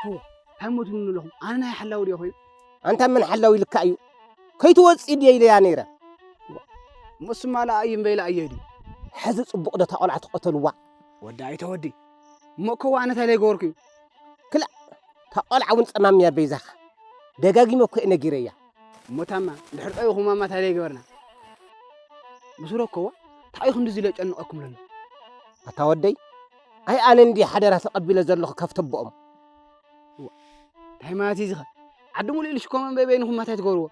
እንታይ እሞ ትብሉኒ ኣለኹም? ኣነ ናይ ሓላዊ ድየ ኮይኑ? ኣንታ መን ሓላዊ ኢልካ እዩ? ከይትወጽእ ድየ ኢለያ ነይረ። እሞ ስማ ለኣይ እምበይ ለኣየ ድዩ? ሕዚ ጽቡቕ ዶ እታ ቆልዓ ትቐተልዋ? ወዲ ኣይተወዲ። እሞ እኮ ኣነ እንታይ ለይገበርኩ እዩ? ክላእ፣ እታ ቆልዓ እውን ጸማም እያ በይዛኻ። ደጋጊመ እኮ እየ ነጊረያ። እሞ ታማ፣ እንድሕር ጠቢኹም ማማ እንታይ ለይገበርና? ብስሮ እኮ እንታይ እዩ ክንድዚ ለጨንቐኩም ለሎ? ኣታ ወደይ፣ ኣይ ኣነ እንድየ ሓደራ ተቐቢለ ዘለኹ ከፍተቦኦም። እዋ፣ እንታይ ማለት እዩ እዚ ኸ? ዓዲ ሙሉእ ኢልሽ እኮ መንበይ በይንኹም ማታይ ትገብርዎ?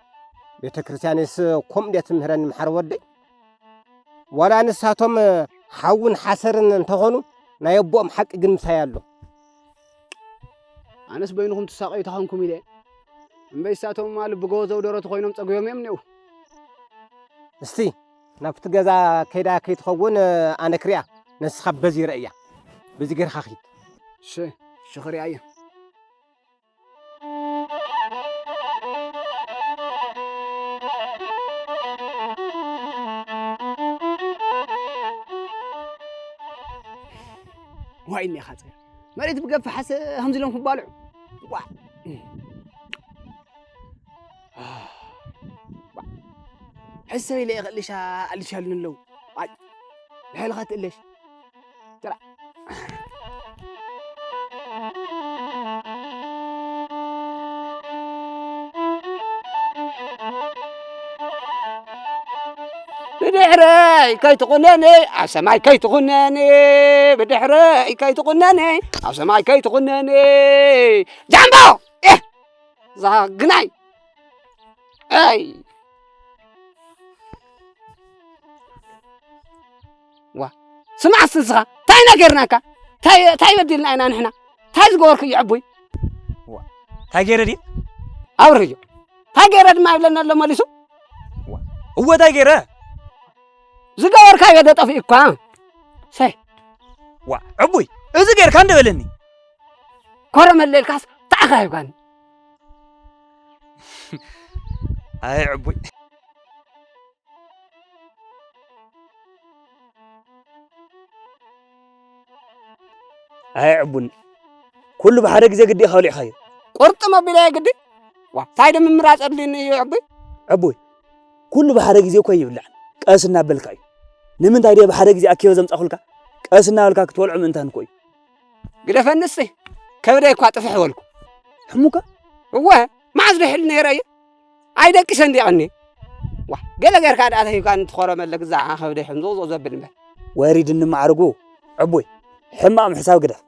ቤተ ክርስቲያንስ ከምኡ ድያ ትምህረኒ ምሓር ወደይ? ዋላ ንሳቶም ሓውን ሓሰርን እንተኾኑ ናይ ኣቦኦም ሓቂ ግን ምሳይ ኣሎ። ኣነስ በይንኹም ትሳቐዩ ተኾንኩም ኢለ። እምበይ ንሳቶም እማ ልቢ ጎቦ ዘውደረቱ ኮይኖም ጸጉዮም እዮም እኒአው። እስቲ ናብቲ ገዛ ከይዳ ከይትኸውን ኣነ ክሪኣ፣ ንስኻ በዚ ርእያ። በዚ ጌርካ ኺድ። እሺ፣ እሺ ክሪኣ እየ። ዋይ እኒኻ ጽገ መሬት ብገፍሓስ ከምዚ ኢሎም ክባልዑ። ዋ። ሕሰብ ኢለ እየ ክእልሻ ኣልሻሉኒ ኣለዉ። ኣይ፣ ብሕልኻ ትእለሽ። ጥራ። ድሕረይ ከይትኹነኒ፣ ኣብ ሰማይ ከይትኹነኒ፣ ብድሕረይ ከይትኹነኒ፣ ኣብ ሰማይ ከይትኹነኒ። ጃምቦ! ኤህ! ዛግናይ! ኣይ! ዋ፣ ስማዕ እስቲ ንስኻ፣ እንታይ ኢና ጌርናካ? እንታይ፣ እንታይ በዲልና ኢና ንሕና? እንታይ ዝገበርኩ እዩ ዕቡይ? ዋ፣ እንታይ ገይረ ድየ? ኣብርህዮ። እንታይ ገይረ ድማ ይብለና ኣሎ መሊሱ? ዋ፣ እወ እንታይ ገይረ? ዝገበርካዮ ዶ ጠፊኡ እኳ? ሰይ። ዋ፣ ዕቡይ፣ እዚ ጌርካ እንደ በለኒ። ኮረመለ ኢልካስ ተዓኻ ይብካኒ። ኣይ ዕቡይ። ኣይ ዕቡን፣ ኩሉ ብሓደ ግዜ ግዲ ኢኻ ኣውሊዕካዮ። ቁርጥም ኣቢለዮ ግዲ። ዋ፣ እንታይ ዶ ምምራጽ ኣድልዩኒ እዩ ዕቡይ? ዕቡይ፣ ኩሉ ብሓደ ግዜ እኮ ይብላዕ። ቀስ እናበልካ እዩ። ንምንታይ ድየ ብሓደ ግዜ ኣኪበ ዘምጻኹልካ? ቀስ እናበልካ ክትበልዖ ምእንታን እኮ እዩ። ግደፈኒ እስቲ፣ ከብደይ እኳ ጥፍሕ በልኩ። ሕሙካ? እወ፣ መዓዝ ዶ ይሕል ነይረ እየ? ኣይደቂሰ እንዲቐኒ። ዋ፣ ገለ ጌርካ ደኣ ተሂብካ እንትኾረመለ ግዛዕ ከብደይ ሕምዞ ዘብል እምበር። ወሪድኒ ማዕርጉ፣ ዕቡይ፣ ሕማቕ ምሕሳብ ግደፍ።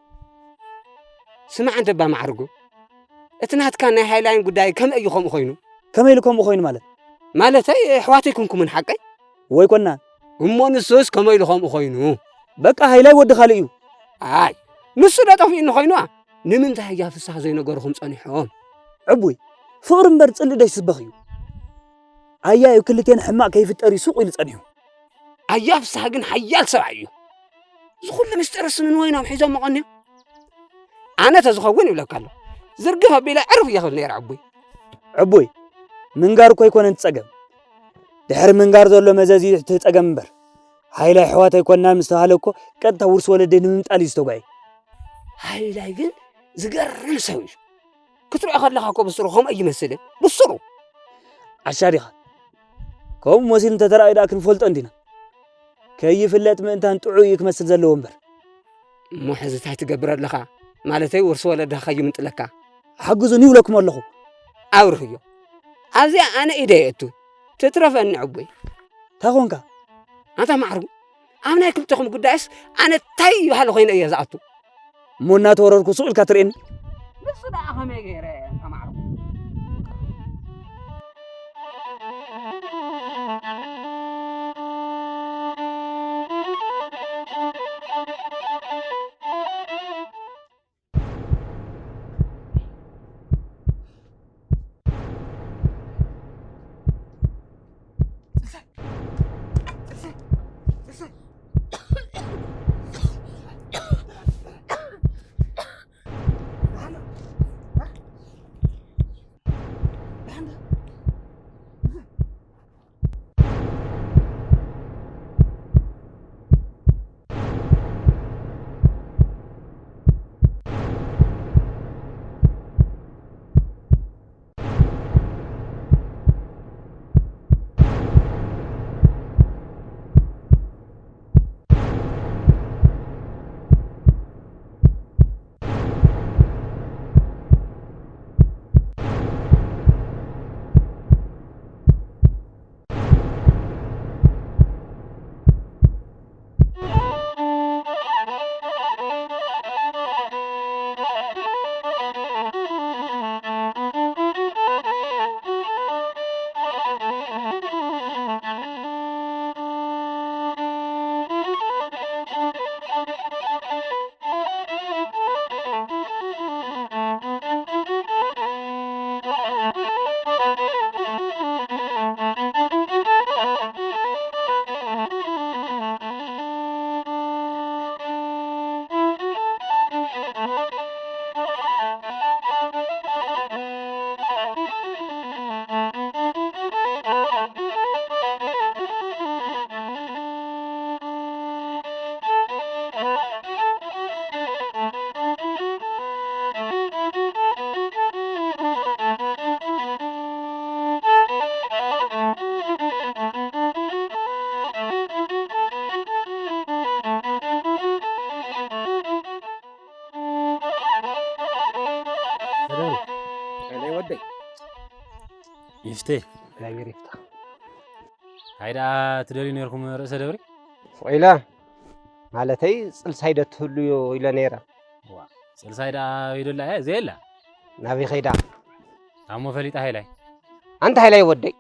ስማዕ እንተ እባ ማዕርጉ፣ እቲ ናትካ ናይ ሃይላይን ጉዳይ ከመይ እዩ ከምኡ ኮይኑ? ከመይ ኢሉ ከምኡ ኮይኑ ማለት? ማለተይ፣ ኣሕዋት ኣይኮንኩምን ሓቀይ? ወይ ኮና። እሞ ንሱስ ከመይ ኢሉ ከምኡ ኮይኑ? በቃ ሃይላይ ወዲ ካልእ እዩ። ኣይ፣ ንሱ ዶ ጠፊኡኒ ኮይኑዋ? ንምንታይ ኣያ ፍስሃ ዘይነገርኹም ጸኒሖም? ዕቡይ፣ ፍቕሪ እምበር ጽልኢ ዶ ይስበኽ እዩ? ኣያ እዩ ክልቴን ሕማቕ ከይፍጠር እዩ ሱቕ ኢሉ ጸኒሑ። ኣያ ፍስሃ ግን ሓያል ሰብኣይ እዩ። እዚ ኩሉ ምስጢርስ ንንወይኖም ሒዞም መቐንዮም? ኣነ ተዝኸውን ይብለካ ኣሎ። ዝርግፍ ኣቢለ ዕርፍ እየ ክብል ነይረ ዕቡይ። ዕቡይ፣ ምንጋር እኮ ኣይኮነን እቲ ጸገም። ድሕሪ ምንጋር ዘሎ መዘዝ እዩ እቲ ጸገም እምበር። ሃይላይ ኣሕዋት ኣይኮንና ምስ ተባህለ እኮ ቀጥታ ውርሲ ወለደይ ንምምጣል እዩ ዝተጓየ። ሃይላይ ግን ዝገርም ሰብ እዩ። ክትሪኦ ከለኻ እኮ ብስሩ ከምኡ ኣይመስልን። ብስሩ። ዓሻ ዲኻ? ከምኡ መሲሉ እንተተራእዩ ደኣ ክንፈልጦ እንዲና። ከይፍለጥ ምእንታን ጥዑይ እዩ ክመስል ዘለዎ እምበር። እሞ ሕዚ እንታይ ትገብር ኣለኻ? ማለተይ ውርሲ ወለድኻ ከይምንጥለካ። ሓግዙኒ ይብለኩም ኣለኹ። ኣብርህዮ። ኣብዚኣ ኣነ ኢደ የእቱ። ትትረፈኒ ዕቡይ። እንታይ ኾንካ? ኣንታ ማዕርጉ። ኣብ ናይ ክልተኹም ጉዳይስ ኣነ እንታይ ይበሃል ኮይነ እየ ዝኣቱ? እሞ እናተወረርኩ ሱቕ ኢልካ ትርእየኒ? ንሱ ደኣ ከመይ ገይረ ኣንታ ማዕርጉ? ሰላም። ከመይ ወደይ? ይፍቴ። እግዚኣብሔር ይፍታ። እንታይ ደኣ ትደልዩ ነርኩም ርእሰ ደብሪ? ስቕ ኢለ ማለተይ ጽልሳይ ዶ ትህሉ ኢለ ነይረ። ዋ፣ ጽልሳይ ደኣ ኣበይ ደላ እያ? እዚኣ የላ። ናበይ ከይዳ? እሞ ፈሊጣ ሃይላይ። ኣንታ ሃይላይ ወደይ፣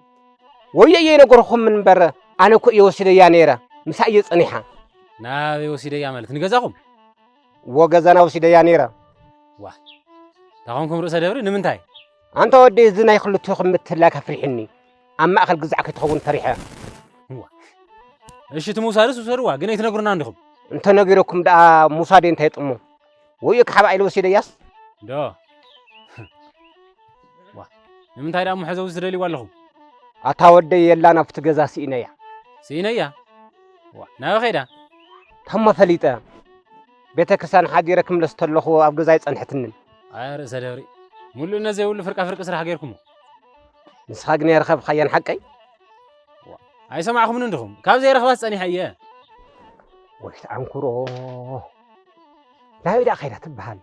ወዮ እየ ይነገርኹም እምበር፣ ኣነ እኮ እየ ወሲደያ ነይረ፣ ምሳይ እየ ጸኒሓ። ናበይ ወሲደያ ማለት ንገዛኹም? እዎ ገዛና ወሲደያ ነይረ። ዋ፣ ታኾንኩም ርእሰ ደብሪ ንምንታይ? ኣንታ ወደይ፣ እዚ ናይ ክልቲኹም ምትላክ ኣፍሪሕኒ፣ ኣብ ማእከል ግዛዕ ከይትኸውን ፈሪሐ። ዋ፣ እሺ እቲ ምውሳድስ ውሰድዋ፣ ግን ኣይትነግሩና እንዲኹም። እንተነጊረኩም ደኣ ምውሳደይ እንታይ ጥቕሙ? ወዮ ክሓባ ኢለ ወሲደያስ። ዶ ዋ፣ ንምንታይ ደኣ እሞ ሕዘው ዝደልይዋ ኣለኹም? ኣታ ወደይ የላን ኣብቲ ገዛ ስኢነያ። ስኢነያ? ዋ፣ ናበይ ኸይዳ? ታማ ፈሊጠ። ቤተ ክርስቲያን ሓዲረ ክምለስ ተለኹ ኣብ ገዛ ኣይጸንሐትንን። ኣረ ርእሰ ደብሪ፣ ሙሉእ ነዚ ዘይብሉ ፍርቃ ፍርቂ ስራሕ ጌርኩሞ። ንስኻ ግን የረኸብካያን ሓቀይ? ዋ፣ ኣይሰማዕኹምን እንዲኹም። ካብ ዘይረኽባስ ጸኒሐ እየ። ወይ ተዓንኩሮ። ናበይ ደኣ ከይዳ ትበሃል?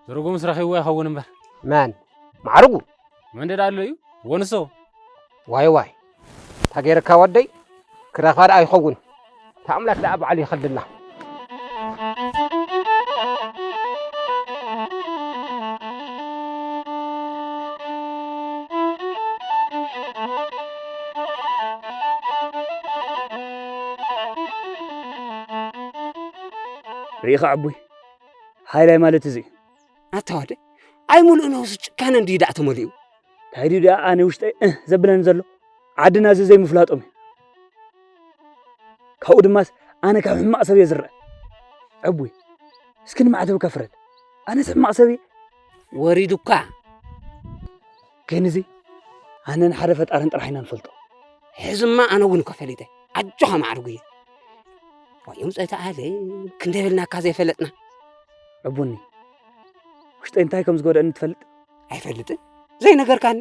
ትርጉምስ ረኺብዎ ይኸውን እምበር። መን? ማዕርጉ? መን ደኣ ኣሎ እዩ? ወንሶ? ዋይ ዋይ። ታጌርካ ወደይ ክረኽባ ደኣ ይኸውን። ታኣምላክ ደኣ ባዕሉ ይኸልድና። ርኢኻ ዕቡይ፣ ሃይላይ ማለት እዚ እዩ። ኣታ ወደይ፣ ኣይ ሙሉእ ነብሱ ጭካነ እንድዩ ደኣ ተመሊኡ። እንታይ ድዩ ደኣ ኣነ ውሽጠይ እህ ዘብለኒ ዘሎ? ዓድና እዚ ዘይምፍላጦም እዩ። ካብኡ ድማስ ኣነ ካብ ሕማቕ ሰብ እየ ዝረአ። ዕቡይ፣ እስኪ ንማዕተብካ ፍረድ። ኣነስ ሕማቕ ሰብ እየ? ወሪዱካ። ግን እዚ ኣነን ሓደ ፈጣርን ጥራሕ ኢና ንፈልጦ። ሕዝማ ኣነ እውን እኮ ፈሊጠ። ኣጆኻ ማዕርጉየ። ዋዮም ጸታ ኣለ ክንደይ በልናካ ዘይፈለጥና። ዕቡኒ፣ ውሽጠይ እንታይ ከም ዝጎደእኒ ትፈልጥ? ኣይፈልጥን። ዘይነገርካኒ።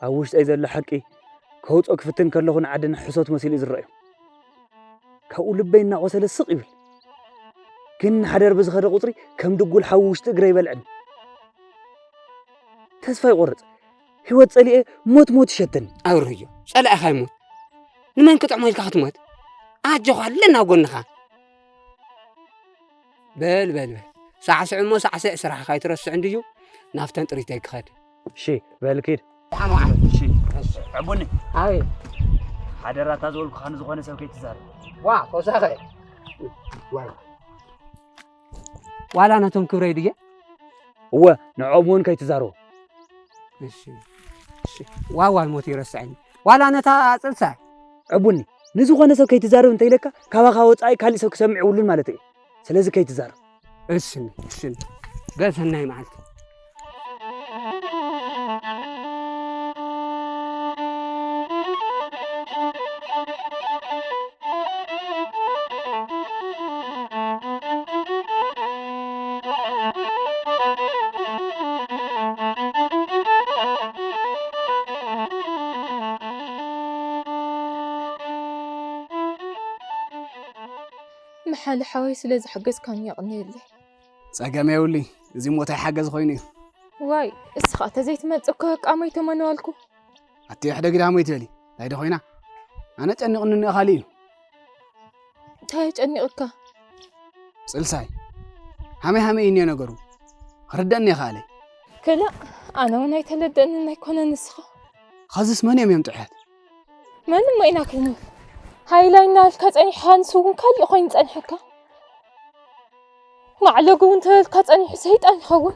ኣብ ውሽጠይ ዘሎ ሓቂ ከውፅኦ ክፍትን ከለኹ ንዓድና ሕሶት መሲሉ እዩ ዝረኣዩ። ካብኡ ልበይ እናቆሰለ ስቕ ይብል። ግን ሓደር ብዝኸደ ቁፅሪ ከም ድጉል ሓዊ ውሽጢ እግረ ይበልዕን። ተስፋ ይቆርፅ። ህይወት ፀሊኤ ሞት ሞት ይሸትን። ኣብርህዮ፣ ፀላኢኻ ይሞት። ንመን ክጥዕሞ ኢልካ ክትሞት? ኣጆኻ ኣለና ኣብ ጎንኻ። በል በል በል፣ ሳዕስዕ እሞ ሳዕስዕ፣ ስራሕኻ ኣይትረስዕ እንድዩ። ናብተን ጥሪተይ ክኸድ። እሺ፣ በል ኪድ። ኣማዕረ። እሺ። ዕቡኒ። ኣይ። ሓደራ እታ ዝበልኩኻ ንዝኾነ ሰብ ከይትዛረብ። ዋ፣ ተወሳኸ። ዋይ። ዋላ ነቶም ክብረይ ድየ? እወ፣ ንዕኦም እውን ከይትዛረቡ። እሺ። እሺ። ዋዋ ሞት ይረስዐኒ። ዋላ ነታ ጽልሳይ። ዕቡኒ፣ ንዝኾነ ሰብ ከይትዛረብ እንተኢለካ፣ ካባኻ ወጻኢ ካሊእ ሰብ ክሰምዕ የብሉን ማለት እዩ። ስለዚ ከይትዛረብ። እሺ፣ እሺ። በል ሰናይ መዓልቲ። መሓሊ ሓወይ ስለ ዝሓገዝካኒ የቕንየለይ። ጸገም የብሉይ። እዚ እሞ እንታይ ሓገዝ ኮይኑ እዩ? ዋይ እስኻ ተዘይትመጽእ እኮ በቃ ሞይተ ምነበልኩ። ኣቲ ሕደጊ ደኣ ሞይት በሊ። እንታይ ዶ ኮይና? ኣነ ጨኒቕኒ እኒኦ ካልእ እዩ። እንታይ ጨኒቕካ? ጽልሳይ ሃመይ ሃመይ እዩ እኒኦ ነገሩ። ክርደእኒ ይኽኣለይ። ክላእ ኣነ እውን ኣይተለደእንን ኣይኮነን ንስኻ። ኸዝስ መን እዮም እዮም ጥዑያት? ማንም ኣይናክልኒ። ሃይላይ እናበልካ ጸኒሕካ ንሱ እውን ካሊእ ኮይኑ ጸንሐካ። ማዕለጉ እውን ተበልካ ጸኒሑ ሰይጣን ይኸውን።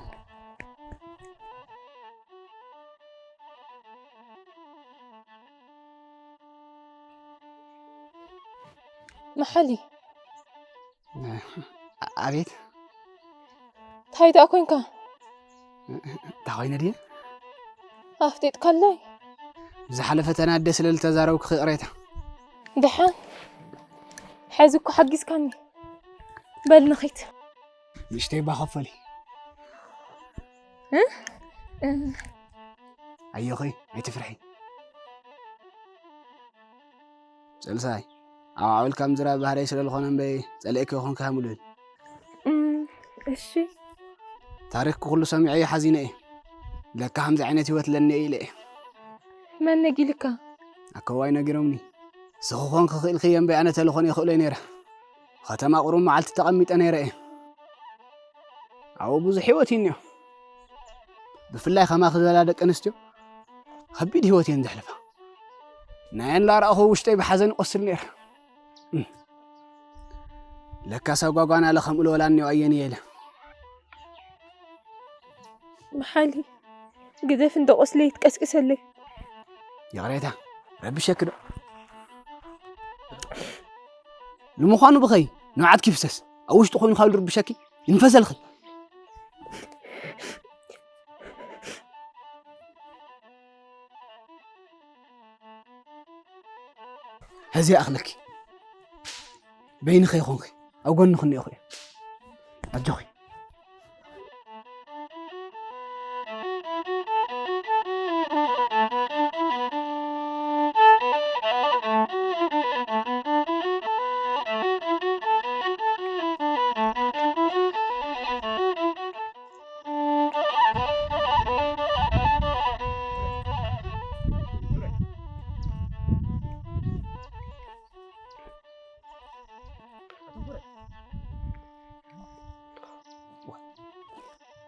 መሓሊ ኣቤት። እንታይ ደኣ ኮንካ? እንታይ ኮይነ ድየ? ኣፍጢጥካለይ። ብዝሓለፈ ተናደ ስለ ዝተዛረብኩ ይቕሬታ። ደሓን። ሕዚ እኮ ሓጊዝካኒ። በል ንኺድ። ንእሽተይ እባ ከፈሊ። እ? እ። ኣዮኸይ ኣይትፍርሒ። ጸልሳይ ኣብ ዓውልካ ምዝራብ ባህርይ ስለ ዝኾነ እምበይ ጸሊእኪ ይኹን ክሃምሉል። እም፣ እሺ። ታሪኽኪ ኩሉ ሰሚዐ እየ ሓዚነ እየ። ለካ ከምዚ ዓይነት ህይወት ለኒ እየ ኢለ እየ። መን ነጊልካ? ኣከዋይ ነጊሮምኒ። ስኺ ኮንኪ ክኢልክዮ እምበይ ኣነ ተልኾን ይኽእሎ ነይረ። ከተማ ቁሩብ መዓልቲ ተቐሚጠ ነይረ እየ። ኣብኡ ብዙሕ ህይወት እዩ እኒኦ። ብፍላይ ከማኺ ዝበላ ደቂ ኣንስትዮ ከቢድ ህይወት እየን ዘሕልፋ። ናየን ላረኣኹ ውሽጠይ ብሓዘን ይቆስል ነይረ። እም። ለካስ ኣጓጓና ለኸምኡ ለወላ እኒኦ ኣየን እየ ኢለ። መሓሊ ግደፍ፣ እንዶ ቁስለይ ትቀስቅሰለይ። ይቕሬታ፣ ረቢሸኪ ዶ? ንምዃኑ ብኸይ ንብዓት ኪፍሰስ ኣብ ውሽጢ ኮይኑ ካብ ዝርብሸኪ ይንፈሰልኺ። ሕዚ ይኣኽለኪ። በይንኺ ይኹንኪ፣ ኣብ ጎንኺ እኒኦኺ እየ። ኣጆኺ።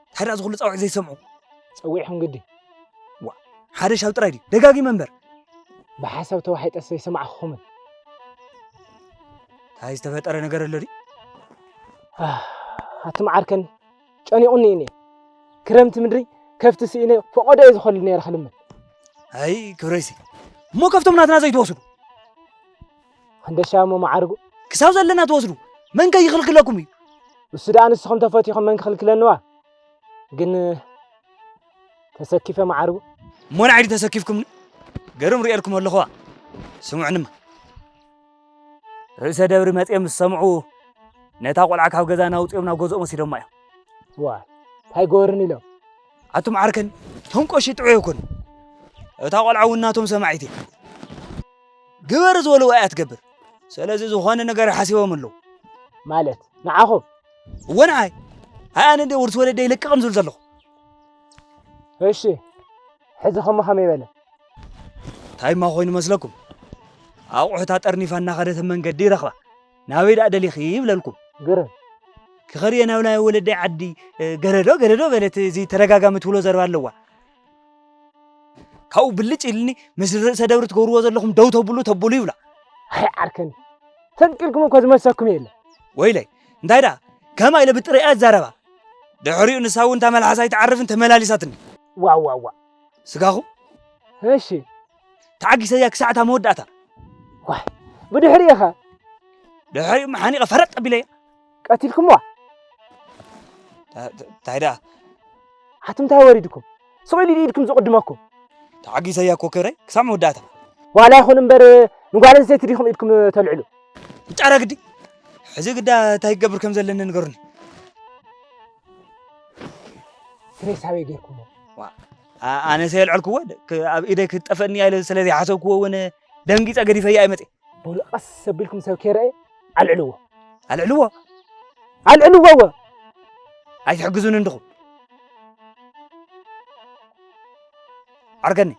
እንታይ ደኣ እዚ ኩሉ ጻውዒት ዘይሰምዑ? ጸዊዕኹም ግዲ። ዋ፣ ሓደ ሻብ ጥራይ ድዩ? ደጋጊመ እምበር። ብሓሳብ ተዋሒጠስ ኣይሰማዕኹምን። እንታይ ዝተፈጠረ ነገር ኣሎ ድዩ? ኣህ፣ ኣቱም ዓርከን ጨኒቑኒ እኔ። ክረምቲ ምድሪ ከፍቲ ስኢነ ፈቐዶ እየ ዝኸሉ ነይረ ክልምን። ኣይ፣ ክብረይሲ። እሞ ከፍቶም ናትና ዘይትወስዱ? ክንደሻ እሞ መዓርጉ። ክሳብ ዘለና ትወስዱ። መን ከ ይኽልክለኩም እዩ? እሱ ደኣ ንስኹም ተፈቲኹም መን ክኽልክለንዋ? ግን ተሰኪፈ መዓርጉ። እሞ ንዓይ ድዩ ተሰኪፍኩምኒ? ገርም ርእየልኩም ኣለኹዋ። ስምዑንማ። ርእሰ ደብሪ መጺኦም ምስ ሰምዑ፣ ነታ ቆልዓ ካብ ገዛና ኣውጺኦም ናብ ገዝኦም ወሲዶማ እዮም። ዋ፣ እንታይ ገበሩን ኢሎም? ኣቱም ዓርከን፣ እቶም ቀሺ ጥዑይ ኣይኮኑን። እታ ቆልዓ እውን ናቶም ሰማዒት እያ። ግበር ዝበልዋ እያ ትገብር። ስለዚ ዝኾነ ነገር ሓሲቦም ኣለዉ። ማለት ንዓኹም? እወ ንዓይ። ኣይ ኣነ እንደ ውርሲ ወለደይ ይለቅቕም ዝብል ዘለኹ። እሺ፣ ሕዚ ኸሞ ኸመይ በለ? ታይማ ኮይኑ መስለኩም? ኣቑሑታ ጠርኒፋ እናኸደት መንገዲ ይረኽባ። ናበይ ደኣ ደሊኺ ይብለልኩም። ግርም። ክኸድየ ናብ ናይ ወለደይ ዓዲ፣ እ፣ ገለዶ ገለዶ በለት። እዚ ተደጋጋሚ ትብሎ ዘረባ ኣለዋ። ካብኡ ብልጭ ኢልኒ፣ ምስ ርእሰ ደብሪ ትገብርዎ ዘለኹም ደው ተብሉ ተብሉ ይብላ። ኣይ ዓርከኒ፣ ተንቂልኩም እኮ ዝመልሰኩም የለ። ወይለይ፣ እንታይ ደኣ? ከማ ኢለ ብጥሪኣ እዛረባ። ድሕሪኡ ንሳ እውን እታ መልሓሳ ኣይትዓርፍን ተመላሊሳትኒ። ዋ፣ ዋ፣ ዋ። ስጋኹም? እሺ። ተዓጊሰያ ክሳዕ እታ መወዳእታ። ዋይ፣ ብድሕሪኡ ኸ? ድሕሪኡ ሓኒቐ ፈረጥ ኣቢለያ። ቀቲልኩምዋ? ታ-፣ ታ-፣ እንታይ ደኣ? ኣቱም እንታይ ወሪድኩም? ስቕ ኢሉ ኢድኩም ዝቕድመኩም። ተዓጊሰያ እኮ ክብረይ፣ ክሳብ መወዳእታ። ዋላ ይኹን እምበር፣ ንጓል ኣንስተይቲ ዲኹም ኢድኩም ተልዕሉ? ጫራ ግዲ። ሕዚ ግዳ እንታይ ክገብር ከም ዘለኒ ንገሩኒ። ሬሳ ኣበይ ጌርኩሞ? ዋ፣ ኣ-፣ ኣነስ የልዐልኩዎ፣ ክ-፣ ኣብ ኢደይ ክትጠፈእኒ እያ ኢለ ስለ ዘይሓሰብኩዎ እውን ደንጊጸ ገዲፈያ እየ መጽየ። በሉ ቀስ ኣቢልኩም ሰብ ከይረኣየ ኣልዕልዎ። ኣልዕልዎ? ኣልዕልዎ እወ። ኣይትሕግዙኒ እንድኹም። ዓርገኒ።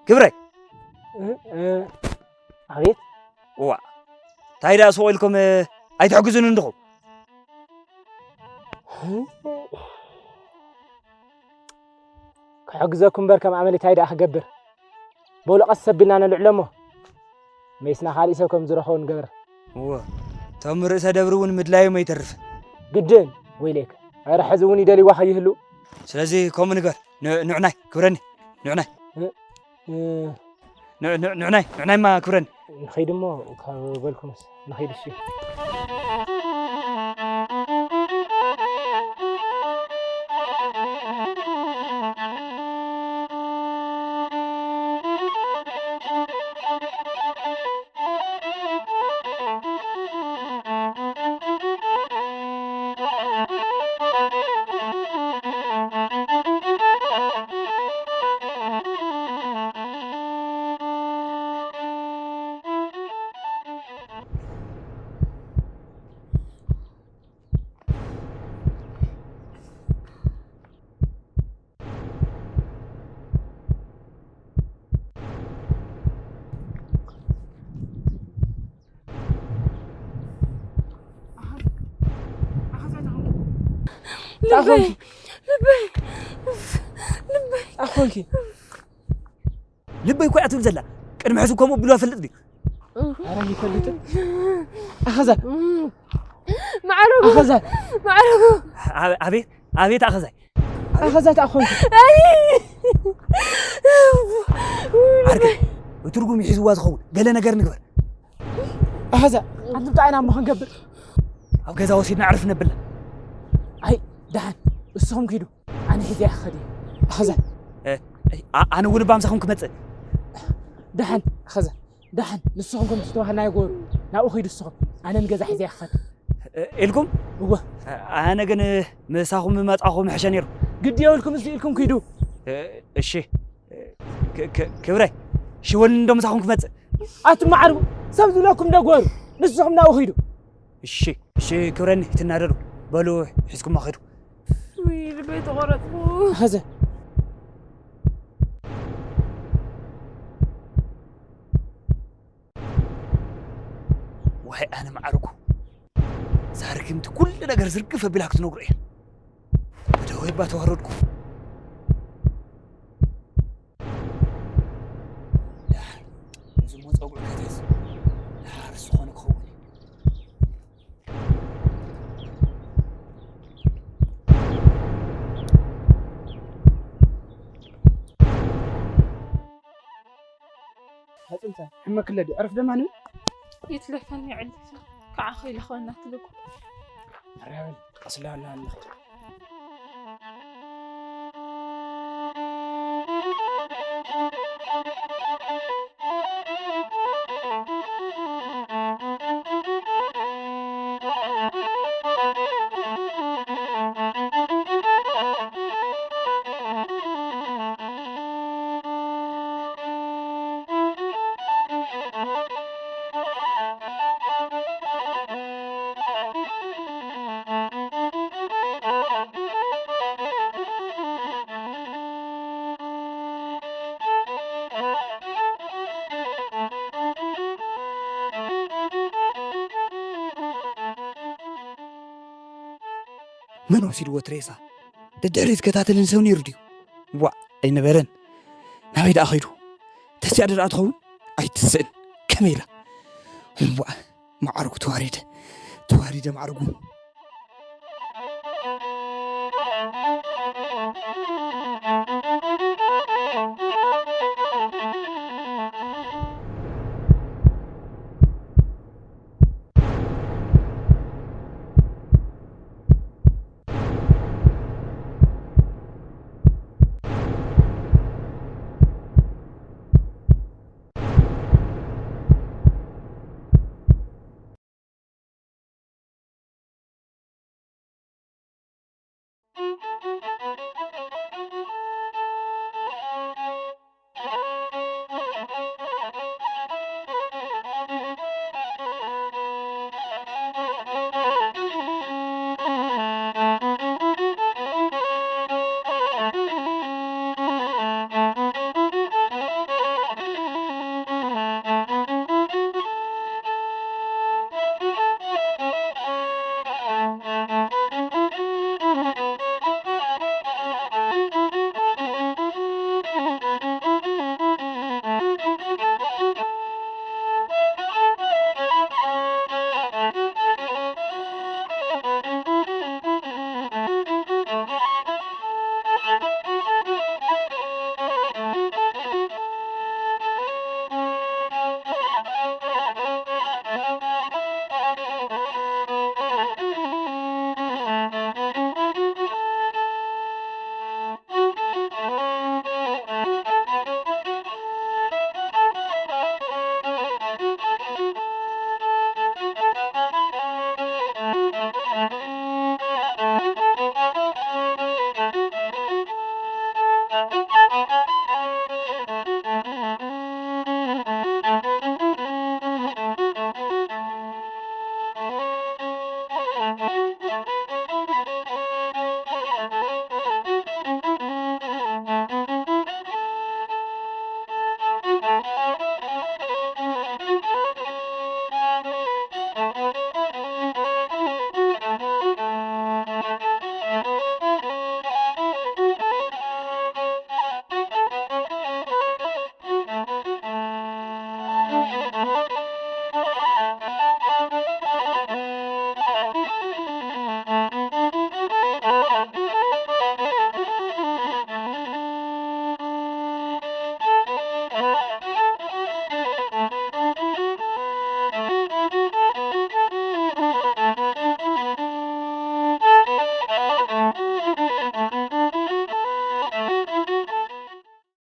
ክብረይ። እ፣ እ፣ ኣቤት። እዋ። እንታይ ደኣ ስቕ ኢልኩም፣ እ፣ ኣይትሕግዙኒ እንድኹም። ክሕግዘኩም እምበር ከም ኣመል እንታይ ደኣ ክገብር? በሉ ቀስ ኣቢልና ነልዕሎ እሞ፣ ሜስና ካልእ ሰብ ከም ዝረኸቦ ንገበር። እወ፣ እቶም ርእሰ ደብሪ እውን ምድላዮም ኣይተርፍን። ግድን፣ ወይሌክ። ኧረ ሕዚ እውን ይደልይዋ ከይህሉ። ስለዚ ከምኡ ንገር። ን-፣ ንዕናይ፣ ክብረኒ። ንዕናይ። እ፣ እ፣ ን-፣ ን-፣ ንዕናይ፣ ንዕናይማ ክብረኒ። ንኸይድ እሞ ካብ በልኩምስ፣ ንኸይድ እሺ። ልበይ፣ ልበይ፣ ልበይ። ኣኾንኪ። ልበይ እኮ እያ ትብል ዘላ። ቅድሚ ሕዚ ከምኡ ብሎ ፈልጥ ድዩ? ኣረ ይፈልጥ። ኣኸዛ። ማዕረጉ። ኣኸዛ። ማዕረጉ። ኣበ-፣ ኣቤት፣ ኣቤት ኣኸዛይ። ኣኸዛ ተኣኾንኪ። ኣይ። ዓርከይ፣ ብትርጉም ይሒዝዋ ዝኸውን ገለ ነገር ንግበር። ኣኸዛ፣ ኣንቱም ጣዕና እሞ ክንገብር። ኣብ ገዛ ወሲድና ዕርፍ ነብላ። ኣይ፣ ደሓን፣ ንስኹም ኪዱ። ኣነ ሒዘ ክኸድ እየ። ኣኸዛ። እ፣ እ፣ ኣ-፣ ኣነ እውን ባምሳኹም ክመጽእ። ደሓን፣ ኣኸዛ። ደሓን፣ ንስኹም ከም ዝተባህልናዮ ግበሩ። ናብኡ ኪዱ ንስኹም። ኣነ ንገዛ ሒዘ ክኸድ። እ፣ ኢልኩም? እወ። ኣነ ግን ምሳኹም ምመጻኹ ምሕሸ ነይሩ። ግዲ የብልኩም፣ እዚ ኢልኩም ኪዱ። እ፣ እሺ። ክ-፣ ክ-፣ ክብረይ፣ ሽወል እንዶ ምሳኹም ክመጽእ። ኣቱም ማዕርጉ፣ ሰብ ዝብለኩም ዶ ግበሩ። ንስኹም ናብኡ ኪዱ። እሺ፣ እሺ፣ ክብረኒ፣ ትናደዱ። በሉ፣ ሒዝኩሞ ኺዱ። ውይ፣ ልበይ ተቖረጽኩ። ኸዘ። ዋይ፣ ኣነ ማዕርጉ። እዛ ርግምቲ ኩሉ ነገር ዝርግፍ ኣቢላ ክትነግሮ እያ። በደወይ እባ ተዋረድኩ። ደሓር፣ እዚ እሞ ጸጉዑ ከተዝ፣ ደሓር ዝኾነ ክኸውን እዩ። ኣጽንታ፣ ሕመክለ ድዩ? ዕረፍ ደማ ንብል። ይትለፈኒ ዕልልቲ፣ ከዓ ከይለኸወና ትልቁ። ኣራበል፣ ቀስላ ኣላ ኣለኸ። መን ወሲድዎ እቲ ሬሳ? ደድሕሪት ዝከታተለኒ ሰብ ነይሩ ድዩ? ዋእ፣ ኣይነበረን። ናበይ ደኣ ኸይዱ? ተሲኣ ዶ ደኣ ትኸውን? ኣይትስእን። ከመይ ኢላ? ዋእ፣ ማዕርጉ ተዋሪደ። ተዋሪደ ማዕርጉ።